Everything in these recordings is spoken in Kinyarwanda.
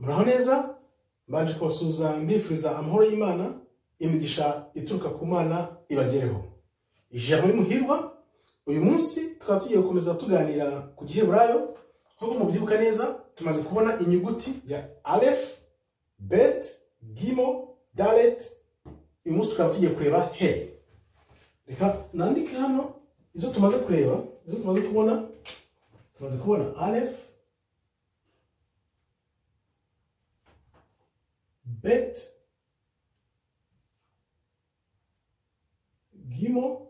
Muraho neza, mbanje kubasuhuza mbifuriza amahoro y'Imana, imigisha ituruka ku Mana ibagereho. Ijambo rimuhirwa, uyu munsi tukaba tugiye gukomeza tuganira ku Giheburayo. Nk'uko mubyibuka neza, tumaze kubona inyuguti ya Aleph, Bet, Gimo, Dalet. Uyu munsi tukaba tugiye kureba He. Reka nandike hano izo tumaze kureba, izo tumaze kubona. Tumaze kubona Aleph, Bet, Gimo,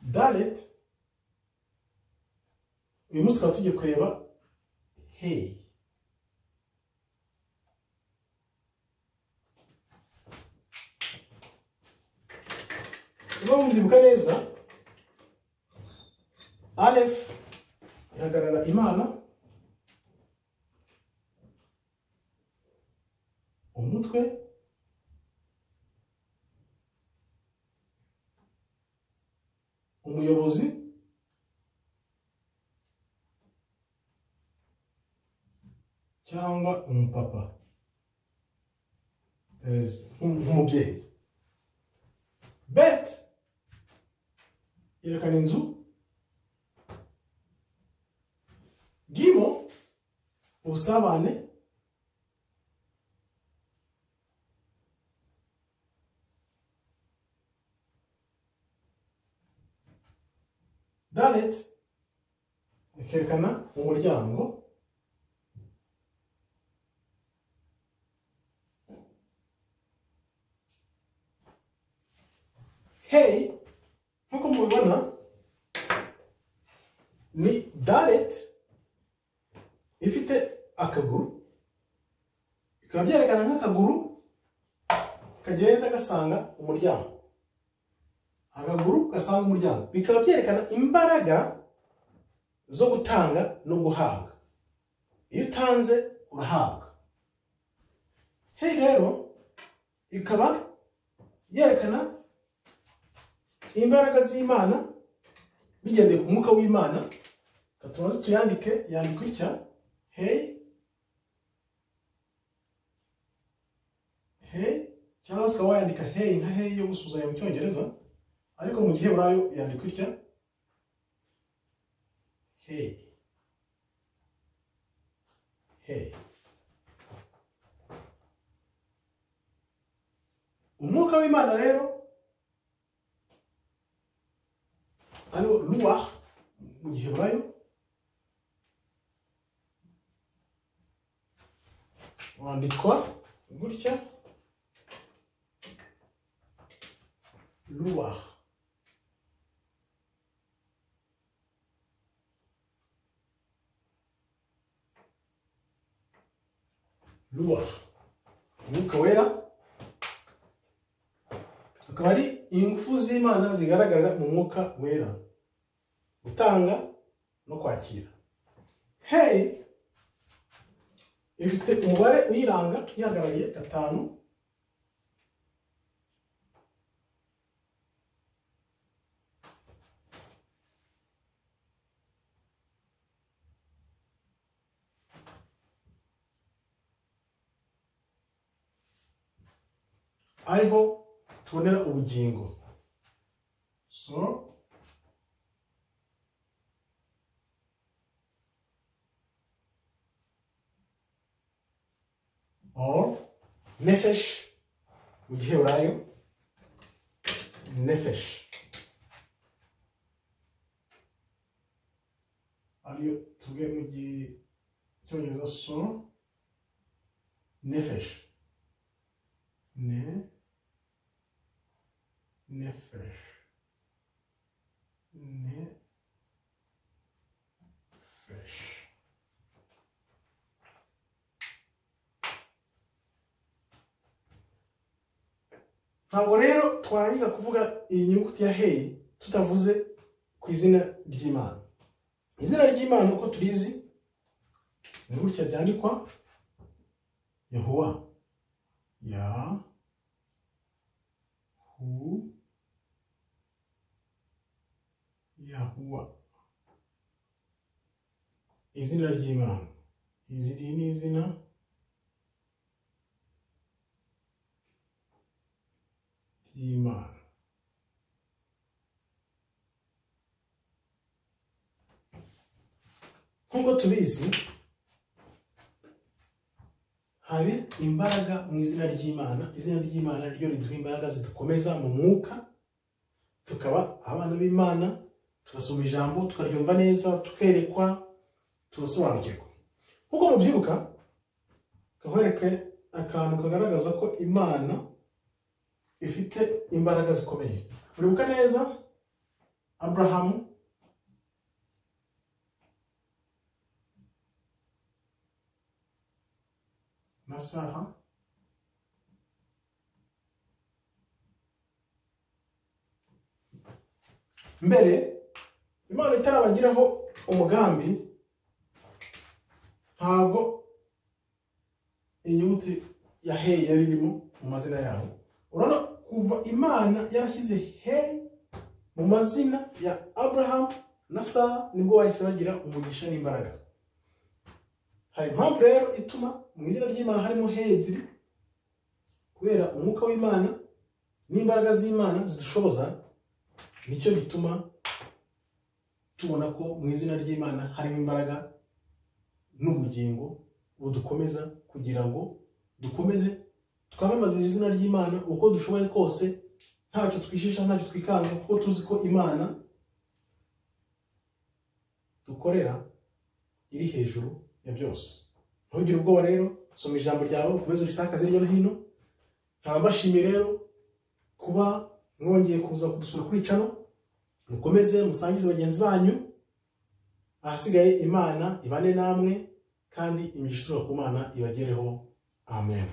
Dalet. Uyu munsi tukaba tugiye kureba He. Niba mubyibuka neza, Aleph ihagarara Imana, umutwe, umuyobozi, cyangwa umupapa, nk'umubyeyi. Bet yerekana inzu, Gimo ubusabane, Dalet ikerekana umuryango, Hey nkuko mubibona ni Dalet ifite akaguru, bikaba byerekana nk'akaguru kagenda gasanga umuryango, akaguru gasanga umuryango, bikaba byerekana imbaraga zo gutanga no guhabwa. Iyo utanze urahabwa. Hey rero ikaba yerekana imbaraga z'Imana bigendeye ku mwuka w'Imana. Katumaze tuyandike, yandikwa itya: Hey, hey, cyangwa se ukaba wayandika hey nka hey yo gusuhuzanya mu Cyongereza, ariko mu Giheburayo yandikwa itya: Hey, hey. Umwuka w'Imana rero ariwo Ruach mu Giheburayo, wandikwa gutya: Ruach. Ruach, umwuka wera, akaba ari ingufu z'Imana zigaragarira mu mwuka wera, gutanga no kwakira. Hey ifite umubare uyiranga ihagarariye 5, ariho tubonera ubugingo. So or nefesh mu Giheburayo, nefesh ariyo tuvuge mu Cyongereza so nefesh, ne nefesh, nefesh. Ntabwo rero twarangiza kuvuga iyi nyuguti ya Hey tutavuze ku izina ry'Imana. Izina ry'Imana uko turizi ni gutya ryandikwa: Yahuwa, ya hu, Yahuwa, izina ry'Imana. Iri ni izina ry'Imana. Nk'uko tubizi, hari imbaraga mu izina ry'Imana. Izina ry'Imana ryo riduha imbaraga zidukomeza mu mwuka, tukaba abana b'Imana, tugasoma ijambo tukaryumva neza, tukerekwa, tugasobanukirwa. Nk'uko mubyibuka, nkwereke akantu kagaragaza ko Imana ifite imbaraga zikomeye. Uribuka neza Abrahamu na Sara, mbere Imana itarabagiraho umugambi, ntabwo inyuguti ya he yari irimo mu mazina yabo. Urabona, kuva Imana yarashyize he mu mazina ya Abraham na Sara, nibwo bahise bagira umugisha n'imbaraga. Hari impamvu rero ituma mu izina ry'Imana harimo he ebyiri, kubera umwuka w'Imana n'imbaraga z'Imana zidushoboza. Nicyo gituma tubona ko mu izina ry'Imana harimo imbaraga n'ubugingo budukomeza, kugira ngo dukomeze twamamaze izina ry'Imana uko dushoboye kose, ntacyo twishisha, ntacyo twikanga, kuko tuzi ko Imana dukorera iri hejuru ya byose. Ntugire ubwoba rero, soma ijambo ryawe, ukomeze urisakaze hirya no hino. Nkaba mbashimiye rero kuba mwongeye kuza kudusura kuri channel, mukomeze musangize bagenzi banyu. Ahasigaye Imana ibane namwe, kandi imigisha ituruka ku Mana ibagereho. Amen.